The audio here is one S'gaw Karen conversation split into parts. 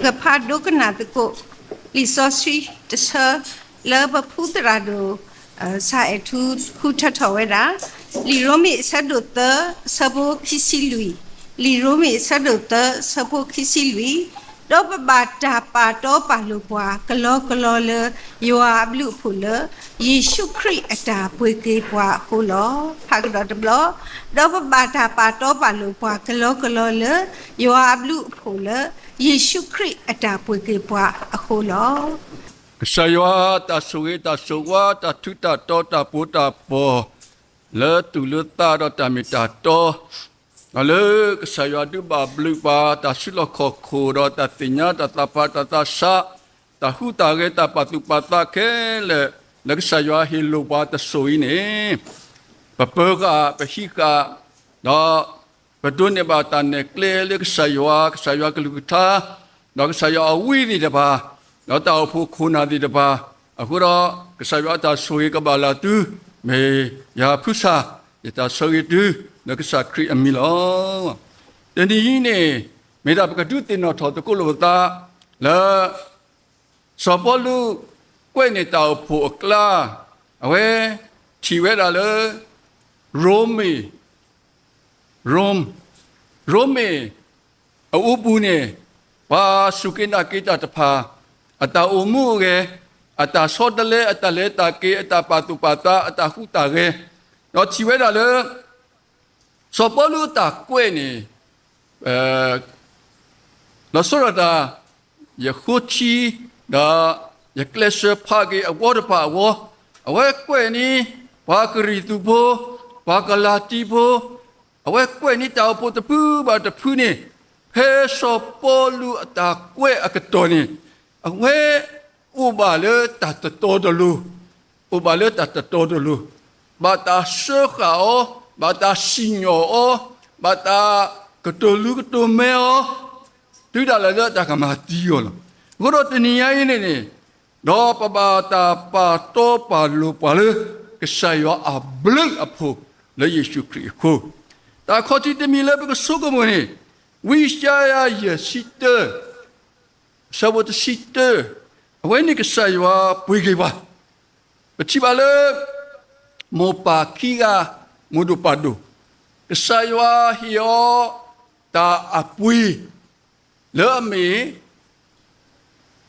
ကဖးဒိကနၣ်သကိး လံာ်စီဆှံတဆၢ လၢပဖုသရၣ်ဒိၣ် စၤအဲၣ်ထူ ဃုထၢထီၣ်ဝဲဒၣ်, လံာ်ရိမ့ၤအဆၢဒိၣ်သၢ ဆၢဖိခံဆံလွံၢ်, လံာ်ရိမ့ၤအဆၢဒိၣ်သၢ ဆၢဖိခံဆံလွံၢ်, ဒီးပဘၣ်တၢ်ပာ်တီပာ်လိၤပှၤကလီကလီလၢ ယွၤအဘျုးအဖှိၣ်လၢ ယ့ၣ်ၡူးခရံာ်အတၢ်ပှ့ၤက့ၤပှၤအဃိလီၤ. ဖးကဒီးတဘျီ, ဒီးပဘၣ်တၢ်ပာ်တီပာ်လိၤပှၤကလီကလီလၢ ယွၤအဘျုးအဖှိၣ်လၢ ယ့ၣ်ၡူးခရံာ်အတၢ်ပှ့ၤက့ၤပှၤအဃိလီၤ. ကစၢ်ယွၤတၢ်ဆိၣ်ဂ့ၤတၢ်ဆိၣ်ဝါ တၢ်ထူးတၢ်တီၤ တၢ်ပီးတၢ်ပီ လၢတူၢ်လၢသးဒီးတၢ်မ့ၢ်တၢ်တီ, ဒီးလၢကစၢ်ယွၤဒုးဘၣ်ဘျုးပှၤ တၢ်စုလီၢ်ခီၣ်ခိၣ်ဒီးတၢ်သ့ၣ်ညါ တၢ်သးဖးတၢ်သးဆး, တၢ်ဟူးတၢ်ဂဲၤ တၢ်ပာ်သူၣ်ပာ်သးခဲလၢာ် လၢကစၢ်ယွၤဟ့ၣ်လိာ်ပှၤတစိၤအံၤန့ၣ်, ပပၢၤဃာ် ပဟံးဃာ် ဒီးပဒိးန့ၢ်ဘၣ်တၢ်နဲၣ်ကျဲလၢကစၢ်ယွၤ, ကစၢ်ယွၤကလုၢ်ကထါ, ဒီးကစၢ်ယွၤအဝံသ့ၣ်တဖၣ်, ဒီးတၢ်အိၣ်ဖှိၣ်ခိၣ်နၢ်သ့ၣ်တဖၣ်, အဃိဒီး ကစၢ်ယွၤအတၢ်ဆိၣ်ဂ့ၤကဘၣ်လၢ်သု, မ့ၢ်ယၤဖုဆၣ် ယတၢ်ဆၢဂ့ၤတုၤ လၢကစၢ်ခရံာ်အမံၤလီၤ. တနံၤအံၤန့ၣ် မ့ၢ်ဒၣ်ပကဒုးသ့ၣ်နီၣ်ထီၣ်သကိးလိာ်ပသး လၢ စီၤပီလူး ကွဲးန့ၢ်တၢ်အိၣ်ဖှိၣ်အကျါ, အဝဲ ထံၣ်ဝဲဒၣ်လၢ ရိမ့ၤ, ရိမ့ၤ, ရိမ့ၤ အအိၣ်ပူၤန့ၣ် ပှၤစူၢ်က့ၤနာ်က့ၤတၢ်တဖၣ် အတၢ်အိၣ်မူအိၣ်ဂဲၤ, အတၢ်ဆီတလဲ, အတၢ်လဲၤတၢ်က့ၤ, အတၢ်ပာ်သူၣ်ပာ်သး, အတၢ်ဟူးတၢ်ဂဲၤ, ဒီးထံၣ်ဝဲဒၣ်လၢ စီၤပီလူးအတၢ်ကွဲးန့ၣ် လီၤဆီဒၣ်တၢ် ယဃိထံ ဒီးယကျဲးစၢးဖးက့ၤအဝီတဖၣ်အဝီ, အဝဲကွဲးန့ၢ် ပှၤကရံၣ်သူးဖိ, ပှၤကလၤတံဖိ, အဝဲကွဲးန့ၢ်တၢ်အိၣ်ဖှိၣ်တဖုဘၣ်တဖုန့ၣ်, ဖဲစီၤပီလူးအတၢ်ကွဲးအကတီၢ်န့ၣ်, အဝဲ အိၣ်ဘၣ်လၢတၢ်တတီတလိၤ, အိၣ်ဘၣ်လၢတၢ်တတီတလိၤ, ဘၣ်တၢ်စၢဃာ်အီၤ, ဘၣ်တၢ်စံၣ်ညီၣ်အီၤ, ဘၣ်တၢ်ကတိၤလူကတိၤမဲအီၤ, တုၤဒၣ်လဲာ်လၢတၢ်ကမၤသံအီၤလီၤ. အဃိဒီးတနံၤညါအံၤန့ၣ်န့ၣ်, ဒီးပဘၣ်တၢ်ပာ်တီပာ်လိၤပှၤလၢ ကစၢ်ယွၤအဘျုးအဖှိၣ်လၢယ့ၣ်ၡူးခရံာ်အဃိ, တၢ်ခီၣ်ထံးတမံၤလၢပကဆိကမိၣ်န့ၣ်, ဝံယၡါယၤယဲၢ်ဆံတၢ အဆၢဖိတဆံတၢ, အဝဲန့ၣ်ကစၢ်ယွၤပှ့ၤက့ၤပှၤ, ပထံၣ်ဘၣ်လၢ မိၢ်ပၢ်ခံဂၤ မိၢ်ဒိၣ်ပၢ်ဒိၣ်, ကစၢ်ယွၤဟ့ၣ်အီၤ တၢ်အပှ့ၤ လၢအမ့ၢ်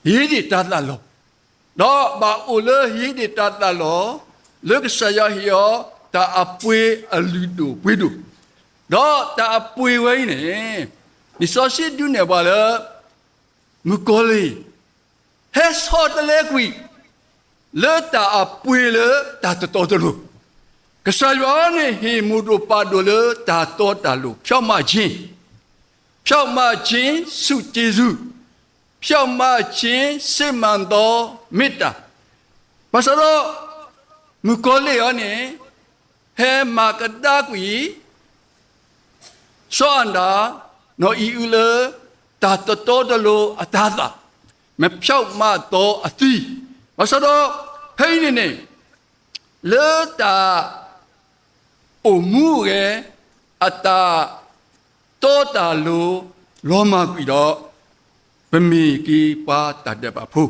ဟ့ၣ်ဒံးတၤသၣ်လီၤ, ဒီးဘၣ်အိၣ်လၢဟ့ၣ်ဒံးတၤသၣ်လီၤ, လၢကစၢ်ယွၤဟ့ၣ်အီၤ တၢ်အပှ့ၤအလုၢ်ဒိၣ်ပှ့ၤဒိၣ်, ဒီးတၢ်အပှ့ၤဝဲအံၤန့ၣ်, လံာ်စီဆှံဒုးနဲၣ်ပှၤလၢ မုၣ်ကီၤလံၢ် ဟဲဆီတလဲကွံာ် လၢတၢ်အပှ့ၤလၢတၢ်တတီတလိၤ, ကစၢ်ယွၤန့ၣ်ဟ့ၣ်မိၢ်ဒိၣ်ပၢ်ဒိၣ်လၢတၢ်တီတၢ်လိၤ ဖြောင့်မခြင်း, ဖြောင့်မခြင်း ဆုကျေးဇူး, ဖြောင့်မခြင်း စစ်မှန်သောမေတ္တာ, ဘၣ်ဆၣ်ဒီး မုၣ်ကီၤလံၢ်အံၤန့ၣ် ဟဲမၤကဒါကွံာ် စီၤအၤဒၣ် နီၢ်အံၤအုလၢ တၢ်တတီတလိၤအတၤသၣ်, မဖြောင့်မတ်သောအသီ, ဘၣ်ဆၣ်ဒီး ဖဲအံၤန့ၣ်န့ၣ် လၢတၢ်အိၣ်မူအိၣ်ဂဲၤ အတၢ်တီတၢ်လိၤ လီၤမၢ်ကွံာ်ဒီး ပမ့ၢ်က့ၤပှၤတၢ်ဒဲးဘးဖိ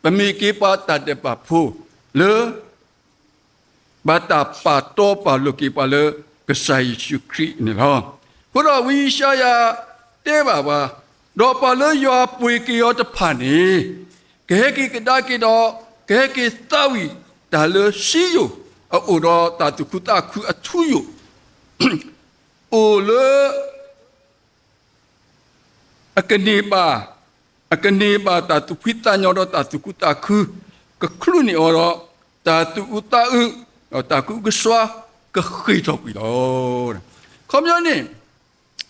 ပမ့ၢ်က့ၤပှၤတၢ်ဒဲးဘးဖိလၢ ဘၣ်တၢ်ပာ်တီပာ်လိၤက့ၤပှၤလၢ ကစၢ်ယ့ၣ်ၡူးခရံာ်န့ၣ်လီၤ. အဃိဒီးဝံယၡါယၤ တဲဘၣ်ပှၤ, ဒီးပှၤလၢယွၤပှ့ၤက့ၤအီၤတဖၣ်န့ၣ် ကဟဲက့ၤကဒါက့ၤဒီး ကဟဲက့ၤသးဝံၣ်တၢ်လၢစံယိၣ် အအိၣ်ဒီးတၢ်သူၣ်ခုသးခုအထူအယိာ် အိၣ်လၢ အကန့ၢ်ဘၣ်, အကန့ၢ်ဘၣ်တၢ်သူၣ်ဖှံသးညီဒီးတၢ်သူၣ်ခုသးခု ကချုးန့ၢ်အီၤဒီး တၢ်သူၣ်အုးသးအုး ဒီးတၢ်ကအုကစွါ ကဃ့ၢ်ထီၣ်ကွံာ်လီၤ. ခီပညီန့ၣ်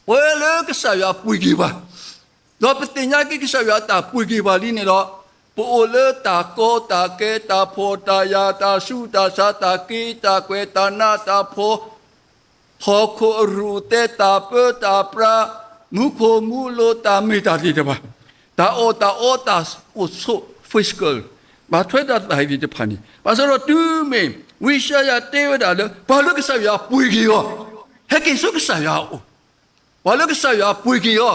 ပဝဲလၢကစၢ်ယွၤပှ့ၤက့ၤပှၤ ဒီးပသ့ၣ်ညါက့ၤကစၢ်ယွၤအတၢ်ပှ့ၤက့ၤပှၤလံန့ၣ်ဒီး ပအိၣ်လၢတၢ်ကီတၢ်ခဲ တၢ်ဖှီၣ်တၢ်ယာ် တၢ်ဆူးတၢ်ဆါ တၢ်က့တၢ်ကွဲ တၢ်နးတၢ်ဖှီၣ် ဟီၣ်ခိၣ်အရူၢ်အသဲ တၢ်ပၢတၢ်ပြး မူခိၣ်မူလိၤ တၢ်မ့ၢ်တၢ်သ့ၣ်တဖၣ် တၢ်အီၣ်တၢ်အီ တၢ်အိၣ်ဆိး physical ဘၣ်ထွဲတၢ်သးအံၤသ့ၣ်တဖၣ်န့ၣ် ဘၣ်ဆၣ်ဒီးတုၤမ့ၢ် ဝံယၡါယၤတဲဝဲဒၣ်လၢ ပှၤလၢကစၢ်ယွၤပှ့ၤက့ၤအီၤ ဟဲက့ၤဆူကစၢ်ယွၤအအိၣ် ပှၤလၢကစၢ်ယွၤပှ့ၤက့ၤအီၤ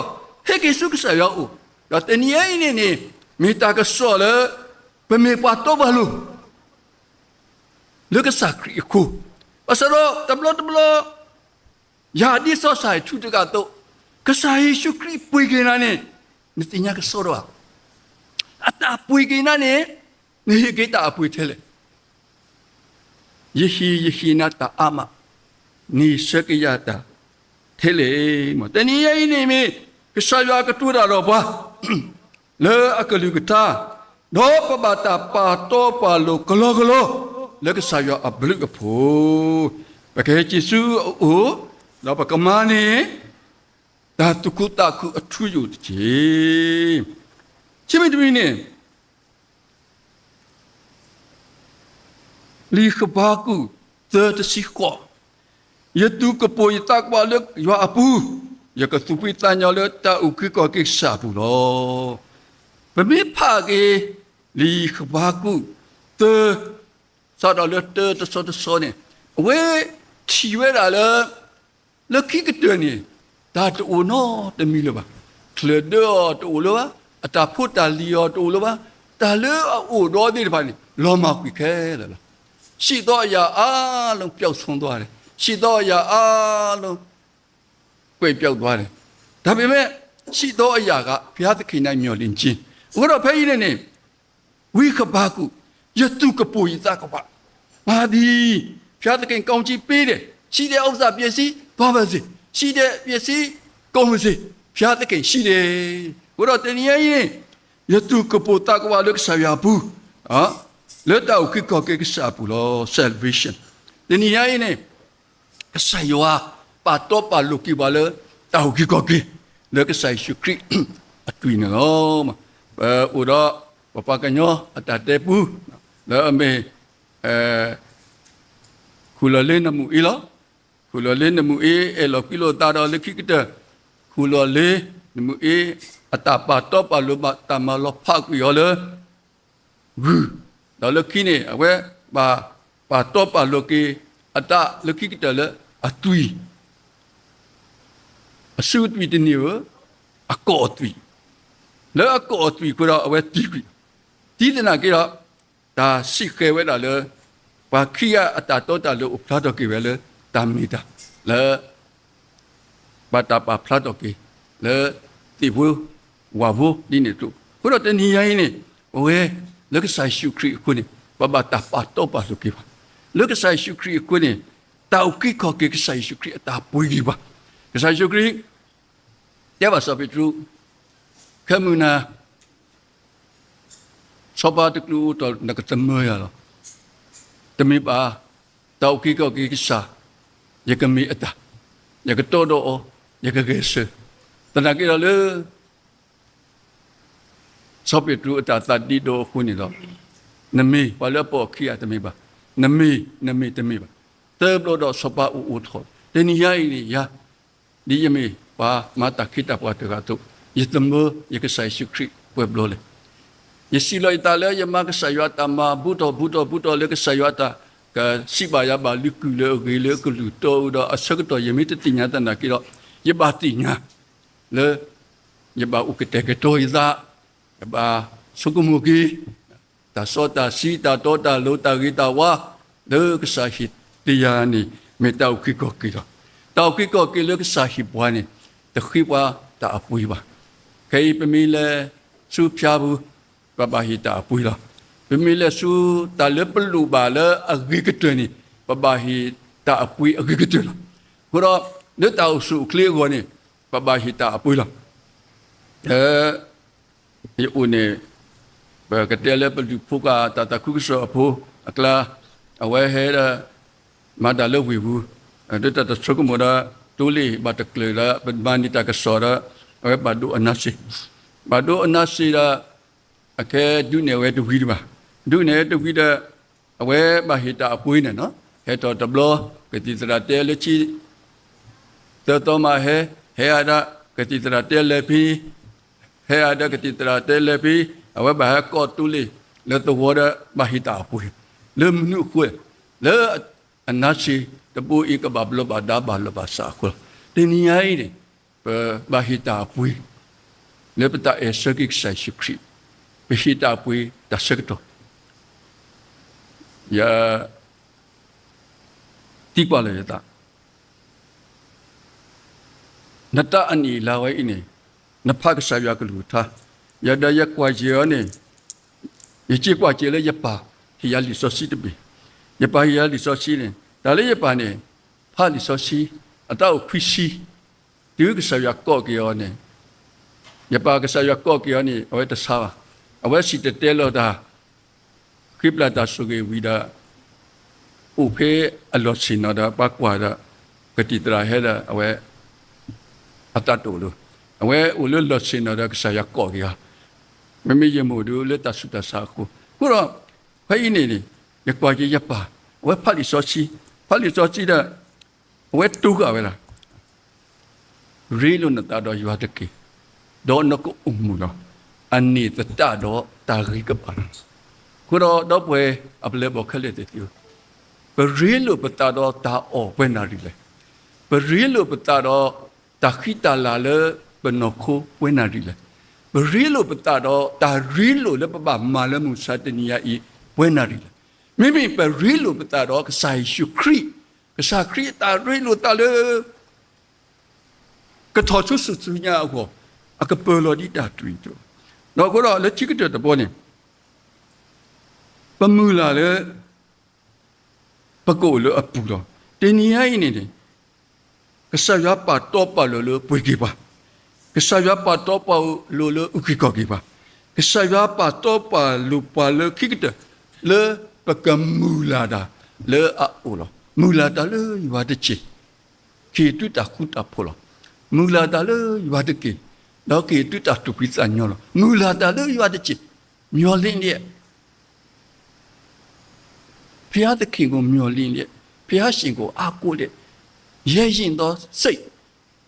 ဟဲက့ၤဆူကစၢ်ယွၤအအိၣ်, ဒီးတနံၤညါအံၤန့ၣ်န့ၣ် မ့ၢ်တၢ်ကစီၣ်လၢ ပမ့ၢ်ပှၤတီပှၤလိၤ လၢကစၢ်ခရံာ်အဃိ, ဘၣ်ဆၣ်ဒီးတဘျီတဘျီ ယၤဒ်စီၤစၤဟဲးထူတဂၤအသိး, ကစၢ်ယ့ၣ်ၡူးခရံာ်ပှ့ၤက့ၤနၤန့ၣ် နသ့ၣ်ညါကစီဒီဘၣ်, အတၢ်ပှ့ၤက့ၤနၤန့ၣ် နဟ့ၣ်က့ၤတၢ်အပှ့ၤထဲလဲၣ်. ယဟ့ၣ်ယဟ့ၣ်နၤတၢ်အါမး, နဟ့ၣ်ဆၢက့ၤယၤတၢ်ထဲလဲၣ်. တနံၤညါအံၤန့ၣ်မ့ၢ် ကစၢ်ယွၤကတိၤတၢ်ဒီးပှၤ လၢအကလုၢ်ကထါ, ဒီးပဘၣ်တၢ်ပာ်တီပာ်လိၤကလီကလီ လၢကစၢ်ယွၤအဘျုးအဖှိၣ်, ပကဟဲက့ၤဆူအအိၣ်, ဒီးပကမၤန့ၢ် တၢ်သူၣ်ခုသးခုအထူအယိာ်တက့ၢ်. ခံမံၤတမံၤန့ၣ် လံာ်ဟဘးကူာ် သၢတဆံဃိး, ယသူၣ်ကပိာ်ယသးကဘၣ်လၢယွၤအပူၤ, ယကသူၣ်ဖှံသးညီလၢတၢ်အုၣ်က့ၤခီၣ်က့ၤကစၢ်အပူၤလီၤ. ပမ့ၢ်ဖးက့ၤ လံာ်ဟဘးကူာ် သၢ စးထီၣ်လၢတၢတဆီတဆီန့ၣ်, အဝဲထံၣ်ဝဲဒၣ်လၢ လၢခံကတၢၢ်န့ၣ် တၢ်တအိၣ်နီတမံၤလၢၤဘၣ်. ချၢၣ်ဒၢအီၤတအိၣ်လၢၤဘၣ်, အတၢ်ဖိတၢ်လံၤအီၤတအိၣ်လၢၤဘၣ်, တၢ်လၢအအိၣ်ဒီးသ့ၣ်တဖၣ်န့ၣ် လီၤမၢ်ကွံာ်ခဲလၢာ်လီၤ. ရှိသောအရာအားလုံး ပျောက်ဆုံးသွားတယ်, ရှိသောအရာအားလုံး ကွယ်ပျောက်သွားတယ်. ဒါပေမဲ့ ရှိသောအရာက ဘုရားသခင်၌ မျှော်လင့်ခြင်း. အဃိဒီးဖဲအံၤန့ၣ်န့ၣ် ဝံဟဘးကူာ်, ယသူၣ်ကပိာ်ယသးကဘၣ်, ငါသည် ဘုရားသခင် ကောင်းချီးပေးတယ်, ရှိတဲ့ဥစ္စာပစ္စည်း သွားပါစေ, ရှိတဲ့ပစ္စည်း ကုန်ပါစေ, ဘုရားသခင်ရှိတယ်. အဃိဒီးတနံၤညါအံၤန့ၣ် ယသူၣ်ကပိာ်သးကဘၣ်လၢကစၢ်ယွၤအပူၤ, လၢတၢ်အုၣ်က့ၤခီၣ်က့ၤကစၢ်အပူၤလီၤ. Salvation. တနံၤညါအံၤန့ၣ် ကစၢ်ယွၤပာ်တီပာ်လိၤက့ၤပှၤလၢ တၢ်အုၣ်က့ၤခီၣ်က့ၤ လၢကစၢ်ယ့ၣ်ၡူးခရံာ်အသွံၣ်န့ၣ်လီၤ. ပအိၣ်ဒီး ပပှၤကညီအတၢ်တဲပူ လၢအမ့ၢ် ခူၣ်လီၤလ့နမူအ့လီၤ. ခူၣ်လီၤလ့နမူအ့ အဲၣ်လီၤကွံလိာ်သးဒီးလၢခံကတၢၢ် ခူၣ်လီၤလ့နမူအ့ အတၢ်ပာ်တီပာ်လိၤဘၣ်တၢ်မၤလီၤဖးကွံာ်အီၤလၢ ဂုၢ်, ဒီးလၢခံန့ၣ် အဝဲဘၣ်ပာ်တီပာ်လိၤက့ၤ အတၢ်လၢခံကတၢၢ်လၢအသွံၣ်, အစုအသွံၣ်တန့ၢ်ဧိၤ, အကိာ်အသွံၣ်, လၢအကိာ်အသွံၣ်အဃိဒီး အဝဲသံကွံာ်, သံသနာ်က့ဒီး တၢ်စံးဃဲၤဝဲဒၣ်လၢ ပှၤခံဂၤအတၢ်တီတၢ်လိၤအိၣ်ဖျါထီၣ်က့ၤဝဲလၢ တၢ်မ့ၢ်တၢ် လၢ ဘၣ်တၢ်ပာ်ဖျါထီၣ်က့ၤ လၢသ့ၣ်ဖိဝၣ်ဖိဒ်န့ၣ်အသိး, အဃိဒီးတနံၤညါအံၤန့ၣ် ပဝဲလၢကစၢ်ယ့ၣ်ၡူးခရံာ်အဃိန့ၣ် ပဘၣ်တၢ်ပာ်တီပာ်လိၤက့ၤဘၣ်. လၢကစၢ်ယ့ၣ်ၡူးခရံာ်အဃိန့ၣ် တၢ်အုၣ်က့ၤခီၣ်က့ၤကစၢ်ယ့ၣ်ၡူးခရံာ်အတၢ်ပှ့ၤက့ၤဘၣ်. ကစၢ်ယ့ၣ်ၡူးခရံာ် တဲဘၣ်စီၤပ့းတရူး, ခဲမုၢ်နၤ စီၤပၤတကလုာ်အိၣ်ထီၣ် နကသမၢယၤလီၤ. တမ့ၢ်ဘၣ်, တၢ်အုၣ်က့ၤခီၣ်က့ၤကစၢ်, ယကမ့ၢ်အတၢ်, ယကတီဒီးအီၤ, ယကဂဲၤဆၢ, သနာ်က့ဒီးလၢ စီၤပ့းတရူးအတၢ်သးဒ့ဒီအဃိန့ၣ်ဒီး, နမ့ၢ်ပှၤလၢအပိာ်အခံဂၤတမ့ၢ်ဘၣ်, နမ့ၢ်, နမ့ၢ်တမ့ၢ်ဘၣ်. သၢဘျီဒီးစီၤပၤအိၣ်အိၣ်ထီၣ်, တနံၤညါအံၤန့ၣ်ယၤ, ဒ်ယမ့ၢ်ပှၤမၤတၢ်ခ့တၢ်ပှၤတဂၤအသိး, ယသမၢယကစၢ်ယ့ၣ်ၡူးခရံာ်ပှဲၤဘျီလဲၣ်. ယစံးလီၤယသးလၢယမၤကစၢ်ယွၤအတၢ်မၤဘူးထီၣ်ဘူးထီၣ်ဘူးထီၣ်လၢကစၢ်ယွၤအတၢ်, ကစံးဘၣ်ယၤဘၣ်လၢကုၢ်လၢအဂ့ၤလၢအကလုၢ်တီအုးဒီးအဆၢကတီၢ်ယမ့ၢ်တသ့ၣ်ညါသနာ်က့ဒီး, ယဘၣ်သ့ၣ်ညါ လၢ ယဘၣ်အိၣ်ကတဲာ်ကတီၤယသး, ယဘၣ်ဆိကမိၣ်က့ၤ တၢ်စီတၢ်ဆှံ တၢ်တီတၢ်လိၤ တၢ်ဂ့ၤတၢ်ဝါ လၢကစၢ်ဟ့ၣ်တယၤန့ၣ် မ့ၢ်တၢ်အုၣ်က့ၤခီၣ်က့ၤလီၤ. တၢ်အုၣ်က့ၤခီၣ်က့ၤလၢကစၢ်ဟ့ၣ်ပှၤန့ၣ် တဃ့ပှၤတၢ်အပှ့ၤဘၣ်. ခဲအံၤပမ့ၢ်လဲၤဆူဖၠါပူၤ ပဘၣ်ဟ့ၣ်တၢ်အပှ့ၤလီၤ. ပမ့ၢ်လဲၤဆူတၢ်လၢပလိၣ်ဘၣ်လၢအဂ့ၤကတၢၢ်န့ၣ် ပဘၣ်ဟ့ၣ်တၢ်အပှ့ၤအဂ့ၤကတၢၢ်လီၤ. အဃိဒီး လၢတၢ်အိၣ်ဆူၣ်အိၣ်ချ့အဂီၢ်န့ၣ် ပဘၣ်ဟ့ၣ်တၢ်အပှ့ၤလီၤ. လၢ ယအိၣ်န့ၣ် ပကတဲလၢပလုၢ်ဖိကၢ်တၢ်သးခုကစီၣ်အဖိအကျါ, အဝဲဟဲဒီး မၤတၢ်လၢဝ့ၢ်ပူၤ, ဒ်တၢ်တဆိကမိၣ်ဒီး တိလ့ၣ်ဘၣ်တကျၢၤဒီး ပမၤန့ၢ်တၢ်ကစီၣ်ဒီး အဝဲဘၣ်ဒိအနါစ့, ဘၣ်ဒိအနါစ့ဒီး အခဲဒုးနဲၣ်ဝဲတဝံၤတဘၣ်, ဒုးနဲၣ်ဝဲတဝံၤဒီး အဝဲဘၣ်ဟ့ၣ်တၢ်အပှ့ၤန့ၣ်နီၤ, ဟဲထီၣ်တဘျီ ကသံၣ်သရၣ်တဲလၢခံ သၢသီမးဟဲ, ဟဲအါဒၣ် ကသံၣ်သရၣ်တဲလဲၤဖဲ ဟဲအါဒၣ်ကသံၣ်သရၣ်တဲလဲၤဖဲ, အဝဲဘၣ်ဟဲကိးတိလ့ၣ်လၢသဝီဒီး ဘၣ်ဟ့ၣ်တၢ်အပှ့ၤ, လၢမနုၤအဃိ, လၢအနါစ့တဘိအံၤကဘၣ်ဘျီးဘၣ်ဒါဘၣ်လီၤဘၣ်စးအဃိလီၤ. တနံၤညါအံၤန့ၣ် ပဘၣ်ဟ့ၣ်တၢ်အပှ့ၤ လၢပတၢ်အဲၣ်ဆၢက့ၤကစၢ်ယ့ၣ်ၡူးခရံာ်, ပဟ့ၣ်တၢ်အပှ့ၤတၢ်ဆၢကတီၢ်, ယ သံကွၢ်လီၤယသး, နတၢ်အနံၣ်အလါဝဲအံၤန့ၣ်, နဖးကစၢ်ယွၤကလုၢ်ကထါ, ယဒီးယကွၢ်ယဲၢ်အီၤန့ၣ်, ယစ့ကွၢ်စ့ၢ်လၢယပၢ်ဟ့ၣ်ယၤလံာ်စီဆှံတဘ့ၣ်, ယပၢ်ဟ့ၣ်ယၤလံာ်စီဆှံန့ၣ်, တၢ်လၢယပၢ်န့ၣ်, ဖးလံာ်စီဆှံ, အတၢ်အိၣ်ခွံဆံ, တုၤကစၢ်ယွၤကိးက့ၤအီၤန့ၣ်, ယပၢ်ကစၢ်ယွၤကိးက့ၤအီၤန့ၣ် အဝဲတဆါဘၣ်, အဝဲစံၣ်တဲၤတဲလီၤတၢ် ဃ့ပျၢ်တၢ်ဆိၣ်ဂ့ၤဝံၤဒီး, အိၣ်ဖဲအလီၢ်ဆ့ၣ်နီၤဒီးပှၤကွၢ်ဒီး, ကသံၣ်သရၣ်ဟဲဒီးအဝဲ အသးတအိၣ်လၢၤ, အဝဲအိၣ်လၢလီၢ်ဆ့ၣ်နီၤဒီးကစၢ်ယွၤကိးက့ၤအီၤ, မ့မ့ၢ်ယမိၢ်ဒုးလၢတၢ်ဆူးတၢ်ဆါအဃိ, အဃိဒီး, ဖဲအံၤန့ၣ်န့ၣ်, ယကွၢ်က့ၤယပၢ်, အဝဲဖးလံာ်စီဆှံ, ဖးလံာ်စီဆှံဒီး, အဝဲတိၤဃာ်ဝဲဒၣ် ရ့လိာ်နသးဒီးယွၤတက့ၢ်, ဒီးနကအိၣ်မုာ်လီၤ, အန့ၣ်သတးဒီးတၢ်ဂ့ၤကဘၣ်လီၤ. အဃိဒီးဒီပုၢ်ဝဲၢ်အပျဲၢ်အဘီၣ်ခဲလၢာ်သ့ၣ်သုဧၢ, ပရ့လိာ်ပသးဒီးတၢ်အီၣ်ပှဲၤနၣ်ရံၣ်လဲၣ်, ပရ့လိာ်ပသးဒီးတၢ်ဃံတၢ်လၤလၢပနီၢ်ခိပှဲၤနၣ်ရံၣ်လဲၣ်, ပရ့လိာ်ပသးဒီးတၢ်ရ့လိာ်လၢပဘၣ်မၤလၢမုၢ်မဆါတနံၤညါအံၤပှဲၤနၣ်ရံၣ်လဲၣ်, မ့မ့ၢ်ပရ့လိာ်ပသးဒီးကစၢ်ယ့ၣ်ၡူးခရံာ်, ကစၢ်ခရံာ်အတၢ်ရ့လိာ်သးလၢ ကထီၣ်ဆူစုညါအဂီၢ်, အကပၢၤလီၤဒ်တၢ်တြံၤအသိး, ဒီးအဃိဒီးလၢခံကတၢၢ်တဘီန့ၣ်, ပမုၢ်လၢ်လၢ ပကအိၣ်လၢအပူၤလီၤ. တနံၤညါအံၤန့ၣ်န့ၣ်, ကစၢ်ယွၤပာ်တီပာ်လိၤလၢပှ့ၤက့ၤပှၤ, ကစၢ်ယွၤပာ်တီပာ်လိၤလၢအုၣ်က့ၤခီၣ်က့ၤပှၤ, ကစၢ်ယွၤပာ်တီပာ်လိၤပှၤလၢခံကတၢၢ်, လၢပကမုၢ်လၢ်တၢ်လၢအအိၣ်လီၤ. မုၢ်လၢ်တၢ်လၢယွၤတက့ၢ်, က့ၤတုၤတၢ်ဃူတၢ်ဖိးလီၤ. မုၢ်လၢ်တၢ်လၢယွၤတက့ၢ်, ဒီးက့ၤတုၤတၢ်သူၣ်ဖှံသးညီလီၤ. မုၢ်လၢ်တၢ်လၢယွၤတက့ၢ်, မျှော်လင့်လျက်, ဘုရားသခင်ကို မျှော်လင့်လျက်, ဘုရားရှင်ကို အားကိုးလျက်, ရဲရင့်သောစိတ်,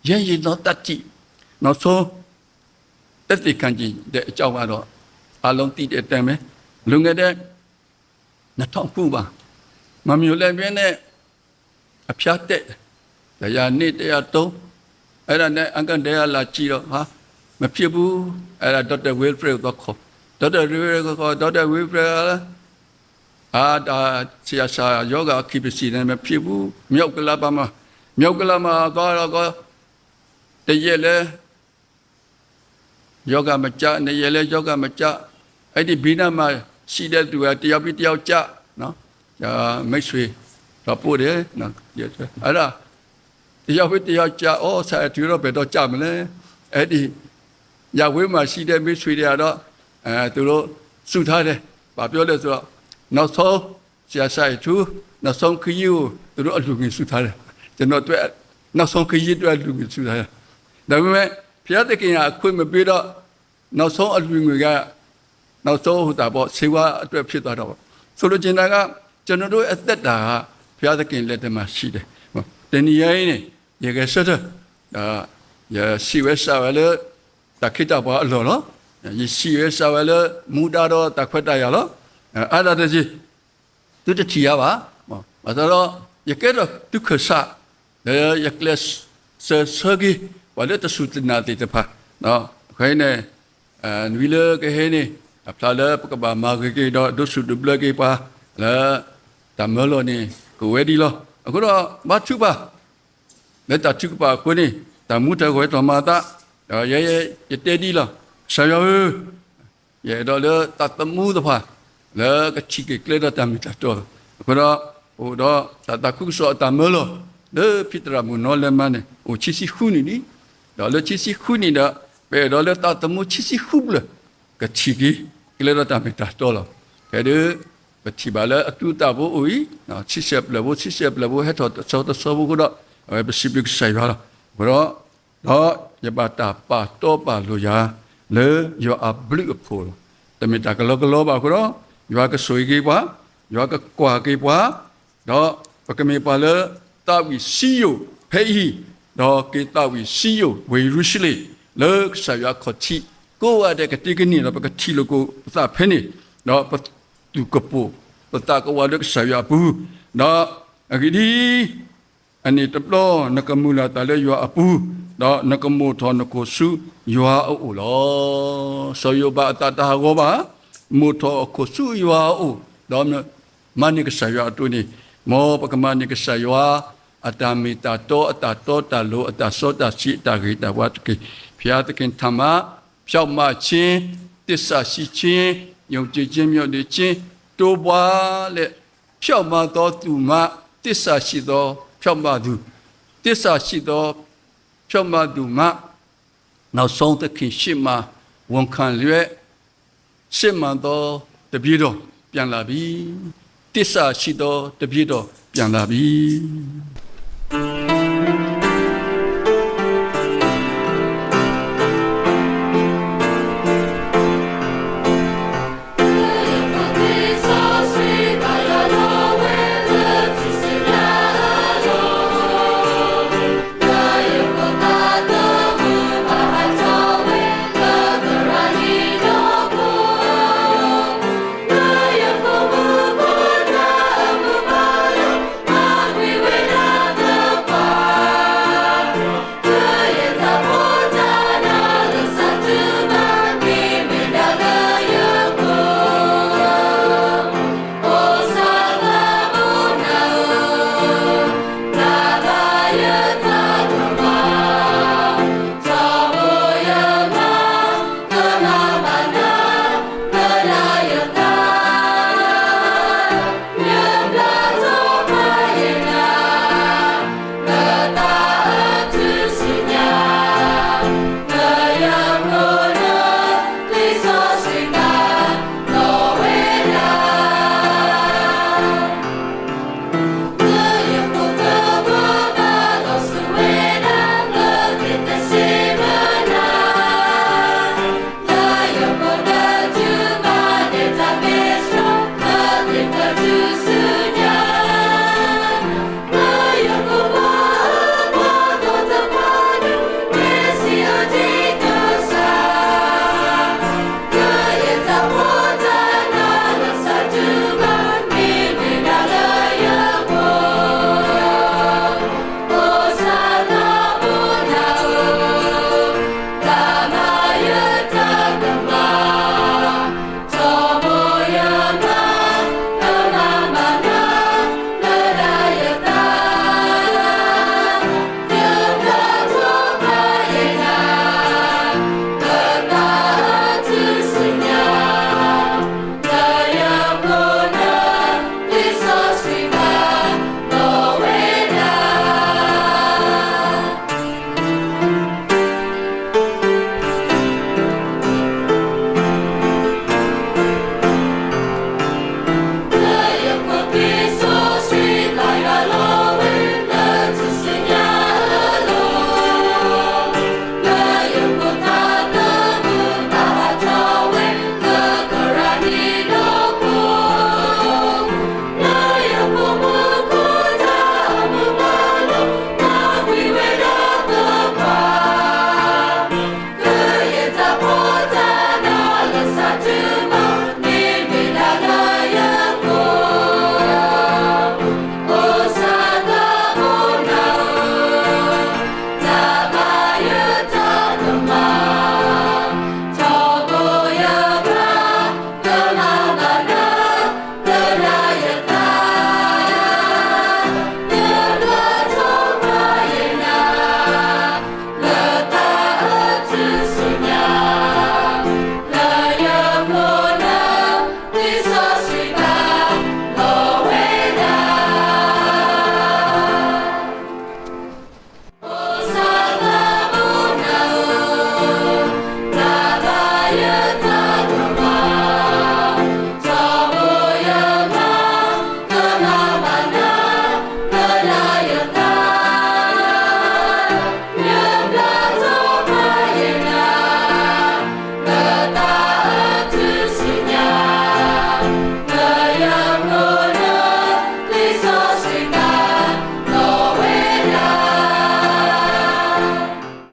ရဲရင့်သောသတ္တိ, နောက်ဆုံး သက်သေခံချင်တဲ့အကြောင်းကတော့ အားလုံးသိတဲ့အတိုင်းပဲ, လွန်ခဲ့တဲ့ နှစ်ထောင်ခုပါ, မမျှော်လင့်ဘဲနဲ့ အဖျားတက်, တစ်ရာနှစ်, တစ်ရာသုံး, အဲ့ဒါနဲ့ အကန့်တရားလာကြည့်တော့ ဟာ, မဖြစ်ဘူး, အဲ့ဒါ ဒေါက်တာ Wilfred ကိုသွားခေါ်, ဒေါက်တာ Wilfred ကိုခေါ်, ဒေါက်တာ Wilfred က အာ, ဒါ ဆရာစာ ရောဂါအခံပစံးနဲ့ မဖြစ်ဘူး, မြောက်ကလာပါမှာ, မြောက်ကလာမှာသွားတော့ တစ်ရက်လဲ ရောဂါမကျ, နှစ်ရက်လဲ ရောဂါမကျ, အဲ့ဒီ ဘီနားမှာ ရှိတဲ့သူက တစ်ယောက်ပြီးတစ်ယောက်ကျ, နော်, မိတ်ဆွေ သွားပို့တယ်, နော်, အဲ့ဒါ တစ်ယောက်ပြီးတစ်ယောက်ကျ, အော်, ဆရာ သူတို့ဘယ်တော့ကျမလဲ, အဲ့ဒီ ရပ်ဝေးမှာရှိတဲ့ မိတ်ဆွေတွေကတော့ အဲ, သူတို့ စုထားတယ်, ဘာပြောလဲဆိုတော့ နောက်ဆုံး ဆရာစာရေးသူ နောက်ဆုံးခရီးကို သူတို့အလှူငွေစုထားတယ်, ကျွန်တော်အတွက် နောက်ဆုံးခရီးအတွက် အလှူငွေစုထားတယ်, ဒါပေမဲ့ ဘုရားသခင်က အခွင့်မပေးတော့ နောက်ဆုံးအလှူငွေက နောက်ဆုံး ဟိုတာပေါ့, ဆေးဝါးအတွက် ဖြစ်သွားတာပေါ့. ဆိုလိုချင်တာက ကျွန်တော်တို့အသက်တာက ဘုရားသခင်လက်ထဲမှာရှိတယ်. တနည်းအားဖြင့် ယဂဲၤဆၢထၢၣ်, ယဆံးဝဲစှၤဝဲလၢ တၢ်ခ့တၢ်ပှၤအလီၢ်လီၤ. ယဆံးဝဲစှၤဝဲလၢ မူဒါဒီးတၢ်ခွဲးတၢ်ယာ်လီၤ. အါဒၣ်တက့ၢ်, သုတထံၣ်ယၤဘၣ်. ဘၣ်ဆၣ်ဒီး ယကဲထီၣ်သုခၢၣ်စး လၢယကျဲးစၢးဆၢက့ၤ ပှၤလၢတစူၢ်တနာ်သ့ၣ်တဖၣ်, အခဲအံၤန့ၣ် နွံလၢကဟဲန့ၣ် အဖျါလၢပကဘၣ်မၤဂ့ၤက့ၤဒီး ဒိးဆူၣ်ဒိးဘျၢက့ၤပှၤ လၢတၢ်မၢလီၤန့ၣ် ကဝဲဒ်လီၤ. အဃိဒီး ဘါထုကဖၣ် လၢတၢ်ထုကဖၣ်အဃိန့ၣ် တၢ်မူထီၣ်ဂဲၤထီၣ်မၤအသး, ဒီးယဲ ယတဲဒ်လီၤ. ကစၢ်ယွၤဧၢ, ယအဲၣ်ဒိးလၢသးသမူသ့ၣ်တဖၣ် လၢကထံၣ်က့ၤကျဲဒီးတၢ်မ့ၢ်တၢ်တီလီၤ. အဃိဒီး အိၣ်ဒီးတၢ်သးခုကစီၣ်အတၢ်မၢလီၤ လၢဖံသရၣ်မုၣ်နီၢ်လဲမါန့ၣ် အိၣ်ခံဆံဃုနံၣ်လံ. ဒီးလၢခံဆံဃုနံၣ်ဒီး ပအဲၣ်ဒိးလၢသးသမူခံဆံဃုဖျၢၣ် ကထံၣ်က့ၤကျဲဒီးတၢ်မ့ၢ်တၢ်တီလီၤ. ဖဲဒီး ပထံၣ်ဘၣ်လၢအသူအသၣ်ဖိအိၣ်အံၤ, ဆံဆဲၣ်ဖျၢၣ်ဖိ ဆံဆဲၣ်ဖျၢၣ်ဖိ ဟဲထီၣ်တဆီတဆီဖိအဃိဒီး အဝဲပစံးဘျုးကစၢ်ယွၤလီၤ. အဃိဒီး ဒီးယဘၣ်တၢ်ပာ်တီပာ်လိၤယၤ လၢယွၤအဘျုးအဖှိၣ်လီၤ. တမ့ၢ်တၢ်ကလီကလီဘၣ်အဃိဒီး ယွၤကဆိၣ်ဂ့ၤက့ၤပှၤ, ယွၤကကွၢ်က့ၤပှၤ, ဒီးပကမ့ၢ်ပှၤလၢသးဝံၣ်စံယိၣ်ဖဲအံၤ, ဒီးက့ၤသးဝံၣ်စံယိၣ်ဝ့ၢ်ယရူၤၡလ့ၣ် လၢကစၢ်ယွၤအခီၣ်ထံး ကိးဂၤဒဲးကတ့ကန့ၢ်ဒီး ပကထံၣ်လိာ်က့ၤပသးဖဲန့ၣ်, ဒီးပသူၣ်ကပိာ်ပသးကဝးလၢကစၢ်ယွၤအပူၤ, ဒီးအဂ့ၢ်ဒ်အံၤ, အန့ၣ်တဘျီ နကမုၢ်လၢ်သးလၢယွၤအပူၤ, ဒီးနကမိၣ်ထီၣ်နခိၣ်ဆူယွၤအအိၣ်လီၤ. စီၤယိၤဘးအသးတဟးဂီၤဘၣ်, မိၣ်ထီၣ်အခိၣ်ဆူယွၤအအိၣ်, ဒီးမၤန့ၢ်ကစၢ်ယွၤအတိၢ်န့ၣ်, မ်ပကမၤန့ၢ်ကစၢ်ယွၤ အတၢ်မ့ၢ်တၢ်တီ, အတၢ်တီတၢ်လိၤ, အတၢ်စီတၢ်ဆှံ, အတၢ်ဂ့ၤတၢ်ဝါတက့ၢ်. ဘုရားသခင်ထံမှ ဖြောင့်မခြင်း, သစ္စာရှိခြင်း, ယုံကြည်ခြင်း, မြောက်နေခြင်း, တိုးပွားလၢ ဖြောင့်မတ်သောသူမှ သစ္စာရှိသော ဖြောင့်မတ်သူ, သစ္စာရှိသော ဖြောင့်မတ်သူမှ နောက်ဆုံးသခင်ရှေ့မှာ ဝန်ခံလျက် စစ်မှန်သောတပည့်တော် ပြန်လာပြီ။ သစ္စာရှိသောတပည့်တော် ပြန်လာပြီ.